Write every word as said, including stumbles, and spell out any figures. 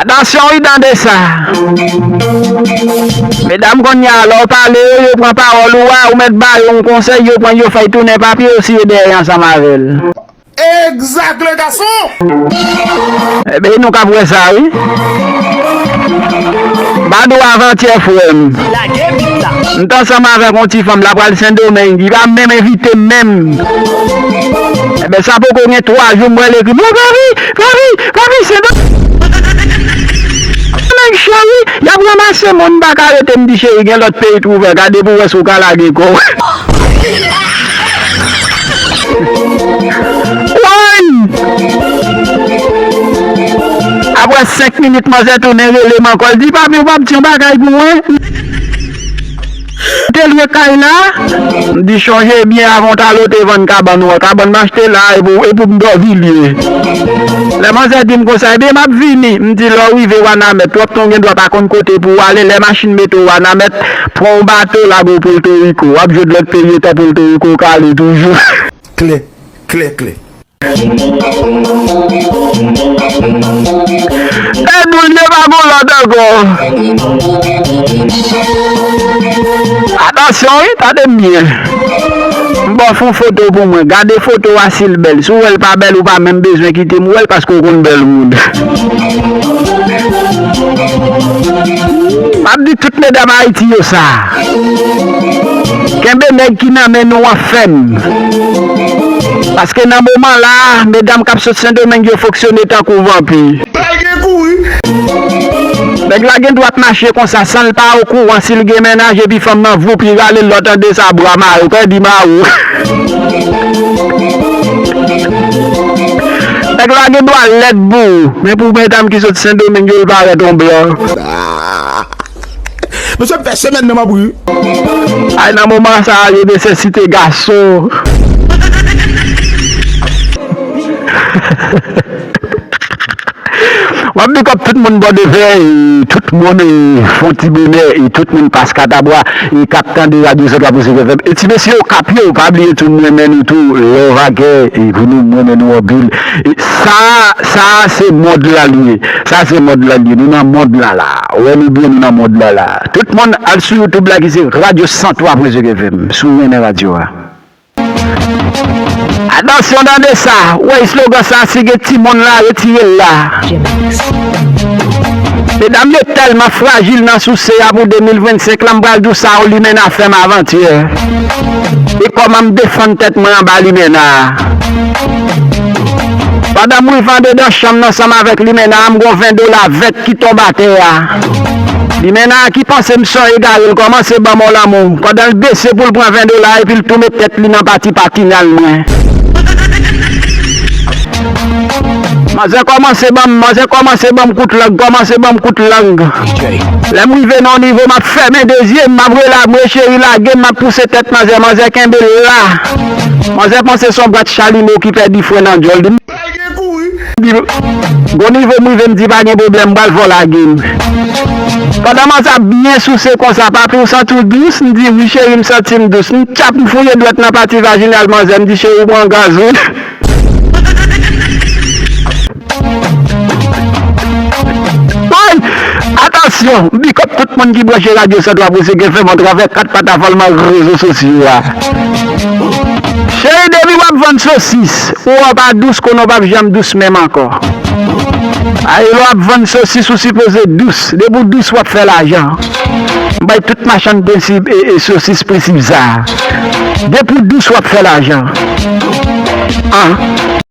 Atansyon wi, tande sa. Medam, kounye a, lè w pale yo, yo pran pawòl ou a, ou mèt ba yo yon konsèy, yo pran, yo fè y tounen papye, yo siye dèyè ansanm avè l. Egzak, le gason! Enben, nou k ap wè sa, wi. M pa di w avantyè, frè m. Lage bit la. M t ansanm avèk yon ti fanm, l ap pral Sendomeng. Li pa menm envite m menm. Enben, sa poko gen twa jou, m wè l ekri m, "O, Papi, Papi, Papi, Sendomeng, cheri, y ap ranmase moun, m pa ka rete." M di, "Cheri, gen lòt peyi twouve, gade pou w wè si w ka lage kò w." Woy! Apre senk minit, manzè tounen rele m ankò. L di, "Papi, ou p ap di yon bagay pou mwen?" Te lwe kay la? M di, "Chonje byen, avan w t ale, w te vann kabann ou an. Kabann m achte la, e pou, e pou m dòvilye." Lè manzè di m konsa, "Ebyen, m ap vini." M di, "Lè w rive Wanament, w ap ton gen dwa pa konn kote pou w ale. Lè machin mete w Wanament, pran yon bato, lage w Pòtoriko. W ap jwenn lòt peyi etan Pòtoriko kale toujou." Klè, klè, klè. Edwin, yo pa gon lòt ankò. Atansyon, wi, tande m byen. M ba w fè yon foto pou mwen. Gade foto a si l bèl. Si w wè l pa bèl, ou pa menm bezwen kite m wè l paske w konn bèl moun. M ap di tout medam Ayiti yo sa. Kenbe nèg ki nan men nou an fèm. Paske nan moman la, medam k ap sot Sendomeng yo fonksyone tankou vanpi. Bèl gen kouri. Nèg la gen dwa ap mache konsa san l pa okouran si l gen mennaj epi fanm nan voup li rale l, lè w tande sa bra mare, w pèdi mari w. Nèg la gen dwa lèd pou ou, men pou medam ki sot Sendomeng yo, l parèt yon blan. Mesye, m fè semèn nan m ap ri. Ay, nan moman sa a, yo nesesite gason. W ap big up tout moun bò de vè, e tout moun, e, fon ti bonè, e tout moun pas katabwa, e k ap tande radyo Santwa pou Sek F M. E ti mesye Okap yo, pa bliye tou, m renmen nou tou, love a kè, e pou nou, m renmen nou anpil. E sa, sa se mòd la l ye. Sa se mòd la l ye. Nou nan mòd la la. Ou wè nou byen, nou nan mòd la la. Tout moun al sou YouTube la ki se Radyo Santwa pou Sek F M. Si w renmen radyo a. Atansyon, tande sa. Ou wè slogan sa, si gen timoun la, retire l la. Medam yo tèlman frajil nan souse a pou de mil vennsenk la, m pral di w sa yon limena fè m avantyè. E kòman m defann tèt mwen anba limena a. Pandan m rive andedan chanm nan ansanm avèk limena a, m gon ven dola vèt ki tonbe atè a. Limena a ki panse m se yon egare, l kòmanse ban m yon lanmou. Pandan l bese pou l pran ven dola epi l tou met tèt li nan pati patinal mwen. Manzè kòmanse ban m, manzè kòmanse ban m kout lang, kòmanse ban m kout lang. Lè m rive nan yon nivo, m ap fèmen de zye m, m ap rele, "Mwen cheri, lage m," m ap pouse tèt manzè, manzè kenbe l la. Manzè panse se yon bwat chalimo ki pèdi fren nan djòl li. Di, gon nivo m rive, m di, "Pa gen pwoblèm, m pral fè w lage m." Pandan manzè ap byen souse konsa, "Papi, ou santi w dous?" M di, "Wi, cheri, m santi m dous." M tchap, m fouye dwèt nan pati vajinal manzè, m di, "Cheri, ou pran gaz, wi." Woy! Atansyon, big up tout moun ki branche Radyo Santwa pou Sek F M atravè kat platafòm rezo sosyo a. Cheri, depi w ap vann sosis, ou wè w pa dous, konnen w p ap janm dous menm ankò. Ay, lè w ap vann sosis, ou sipoze dous. Depi w dous, w ap fè lajan. M bay tout machann prensip e, e sosis prensip sa a. Depi w dous, w ap fè lajan. An.